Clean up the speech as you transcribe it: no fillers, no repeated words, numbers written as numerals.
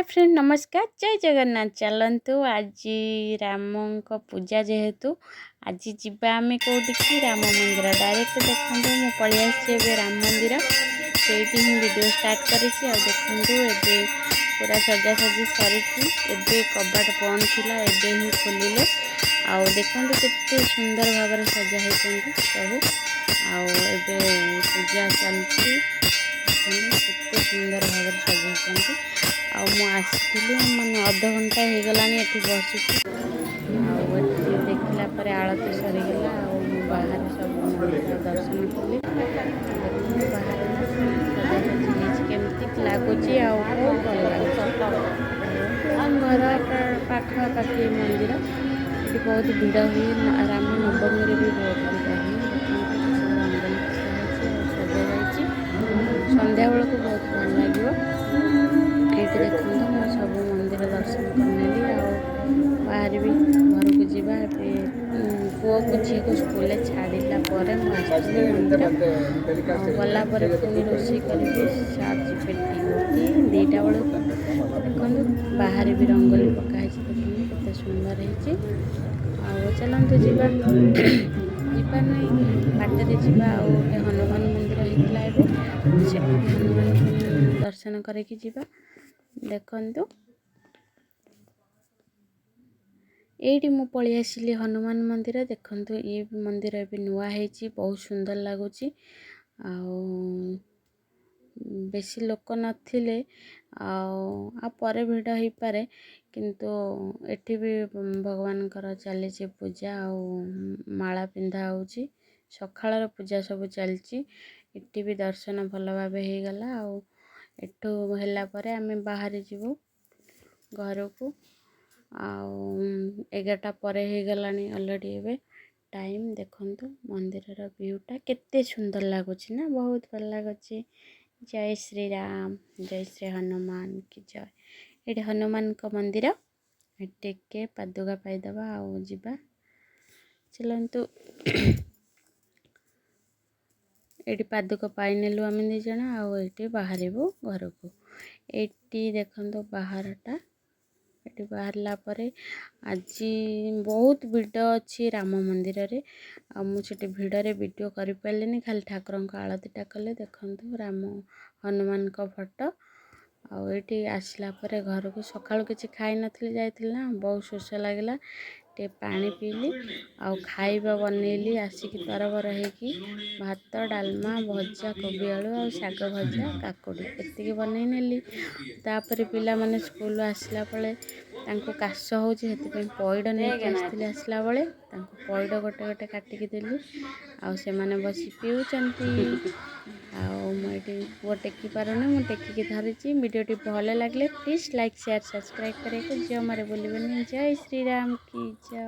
ହାଏ friend, ନମସ୍କାର, ଜୟ ଜଗନ୍ନାଥ। ଚାଲନ୍ତୁ, ଆଜି ରାମଙ୍କ ପୂଜା ଯେହେତୁ, ଆଜି ଯିବା ଆମେ କେଉଁଠିକି? ରାମ ମନ୍ଦିର ଡାଇରେକ୍ଟ। ଦେଖନ୍ତୁ, ମୁଁ ପଳେଇ ଆସିଛି ଏବେ ରାମ ମନ୍ଦିର। ସେଇଠି ହିଁ ଭିଡ଼ିଓ ଷ୍ଟାର୍ଟ କରିଛି। ଆଉ ଦେଖନ୍ତୁ, ଏବେ ପୁରା ସଜାସଜି ସରିଛି। ଏବେ କବାଟ ବନ୍ଦ ଥିଲା, ଏବେ ହିଁ ଖୋଲିଲେ। ଆଉ ଦେଖନ୍ତୁ, କେତେ ସୁନ୍ଦର ଭାବରେ ସଜା ହେଇଛନ୍ତି ସବୁ। ଆଉ ଏବେ ପୂଜା ଚାଲିଛି। ଦେଖନ୍ତୁ, କେତେ ସୁନ୍ଦର ଭାବରେ ସଜେଇଛନ୍ତି। ଆଉ ମୁଁ ଆସିଥିଲି, ମାନେ ଅଧଘଣ୍ଟା ହେଇଗଲାଣି ଏଠି ବସିଛି। ଆଉ ଏଠି ଦେଖିଲା ପରେ ଆଳତି ସରିଗଲା ଆଉ ମୁଁ ବାହାରେ ସବୁ ମନ୍ଦିର ଦର୍ଶନ କଲି। ଦେଖନ୍ତୁ, ବାହାରେ ସଜାସଜି ହେଇଛି, କେମିତି ଲାଗୁଛି ଆଉ ବହୁତ ଭଲ ଲାଗୁଛି। ଆଉ ଘର ପାଖାପାଖି ମନ୍ଦିର, ଏଠି ବହୁତ ଭିଡ଼ ହୁଏ। ରାମ ନବମୀରେ ବି ବହୁତ ଭିଡ଼ ହୁଏ। ଦେଖନ୍ତୁ, ଏଠି ସବୁ ରଙ୍ଗୋଲି ପକା ହେଇଛି ଆଉ ସଜାଯାଇଛି। ସନ୍ଧ୍ୟାବେଳକୁ ବହୁତ ଭଲ ଲାଗିବ ଏଇଠି। ଦେଖନ୍ତୁ, ମୁଁ ସବୁ ମନ୍ଦିର ଦର୍ଶନ କରିନେଲି ଆଉ ବାହାରିବି, ଘରକୁ ଯିବା ଏବେ। ପୁଅକୁ ଝିଅକୁ ସ୍କୁଲରେ ଛାଡ଼ିଲା ପରେ ମୁଁ ଆସିଥିଲି ମନ୍ଦିର। ଆଉ ଗଲା ପରେ ପୁଣି ରୋଷେଇ କରିବି। ସାର୍ ଯିବେ ଡ୍ୟୁଟି 2ଟା ବେଳକୁ। ଦେଖନ୍ତୁ, ବାହାରେ ବି ରଙ୍ଗୋଲି ପକା ହେଇଛି। ଦେଖନ୍ତୁ, କେତେ ସୁନ୍ଦର ହେଇଛି। ଆଉ ଚାଲନ୍ତୁ ଯିବା। ଯିବା ନୁହେଁ, ବାଟରେ ଯିବା। ଆଉ ଗୋଟେ ହନୁମାନ ମନ୍ଦିର ହେଇଥିଲା ଏବେ, ସେଠି ବି ହନୁମାନଙ୍କୁ ଦର୍ଶନ କରିକି ଯିବା। ଦେଖନ୍ତୁ, ଏଇଠି ମୁଁ ପଳେଇ ଆସିଲି ହନୁମାନ ମନ୍ଦିର। ଦେଖନ୍ତୁ, ଇଏ ମନ୍ଦିର ଏବେ ନୂଆ ହେଇଛି, ବହୁତ ସୁନ୍ଦର ଲାଗୁଛି। ଆଉ ବେଶୀ ଲୋକ ନଥିଲେ, ଆଉ ପରେ ଭିଡ଼ ହେଇପାରେ। କିନ୍ତୁ ଏଠି ବି ଭଗବାନଙ୍କର ଚାଲିଛି ପୂଜା ଆଉ ମାଳା ପିନ୍ଧା ହେଉଛି। ସକାଳର ପୂଜା ସବୁ ଚାଲିଛି। ଏଠି ବି ଦର୍ଶନ ଭଲ ଭାବେ ହେଇଗଲା। ଆଉ ଏଠୁ ହେଲା ପରେ ଆମେ ବାହାରି ଯିବୁ ଘରକୁ। ଆଉ 11ଟା ପରେ ହେଇଗଲାଣି ଅଲରେଡ଼ି ଏବେ ଟାଇମ୍। ଦେଖନ୍ତୁ, ମନ୍ଦିରର ଭିୟୁଟା କେତେ ସୁନ୍ଦର ଲାଗୁଛି ନା? ବହୁତ ଭଲ ଲାଗୁଛି। ଜୟ ଶ୍ରୀରାମ, ଜୟ ଶ୍ରୀ ହନୁମାନ କି ଜୟ। ଏଇଠି ହନୁମାନଙ୍କ ମନ୍ଦିର। ଟିକେ ପାଦୁକା ପାଇଦେବା ଆଉ ଯିବା। ଚାଲନ୍ତୁ, ଏଇଠି ପାଦୁକ ପାଇନେଲୁ ଆମେ 2 ଜଣ ଆଉ ଏଇଠି ବାହାରିବୁ ଘରକୁ। ଏଇଠି ଦେଖନ୍ତୁ ବାହାରଟା। ଏଠି ବାହାରିଲା ପରେ ଆଜି ବହୁତ ଭିଡ଼ ଅଛି ରାମ ମନ୍ଦିରରେ। ଆଉ ମୁଁ ସେଠି ଭିଡ଼ରେ ଭିଡ଼ିଓ କରିପାରିଲିନି, ଖାଲି ଠାକୁରଙ୍କ ଆଳତିଟା କଲେ। ଦେଖନ୍ତୁ, ରାମ ହନୁମାନଙ୍କ ଫଟୋ। ଆଉ ଏଇଠି ଆସିଲା ପରେ ଘରକୁ, ସକାଳୁ କିଛି ଖାଇନଥିଲି, ଯାଇଥିଲି ନା, ବହୁତ ଶୋଷ ଲାଗିଲା। ଟିକେ ପାଣି ପିଇଲି ଆଉ ଖାଇବା ବନେଇଲି ଆସିକି ତରବର ହେଇକି। ଭାତ, ଡାଲମା, ଭଜା, କୋବି ଆଳୁ ଆଉ ଶାଗ ଭଜା, କାକୁଡ଼ି, ଏତିକି ବନେଇ ନେଲି। ତାପରେ ପିଲାମାନେ ସ୍କୁଲରୁ ଆସିଲା ବେଳେ ତାଙ୍କୁ କାଶ ହେଉଛି, ସେଥିପାଇଁ ପଇଡ଼ ନେଇକି ଆସିଥିଲି। ଆସିଲା ବେଳେ ତାଙ୍କୁ ପଇଡ଼ ଗୋଟେ ଗୋଟେ କାଟିକି ଦେଲି ଆଉ ସେମାନେ ବସି ପିଉଛନ୍ତି। ଆଉ ମୁଁ ଏଇଠି, ପୁଅ ଟେକି ପାରୁନି, ମୁଁ ଟେକିକି ଧରିଛି। ଭିଡ଼ିଓଟି ଭଲ ଲାଗିଲେ ପ୍ଲିଜ୍ ଲାଇକ୍, ସେୟାର, ସବସ୍କ୍ରାଇବ୍ କରିବାକୁ ଜମାରେ ଭୁଲିବେନି। ଜୟ ଶ୍ରୀରାମ କି ଜୟ।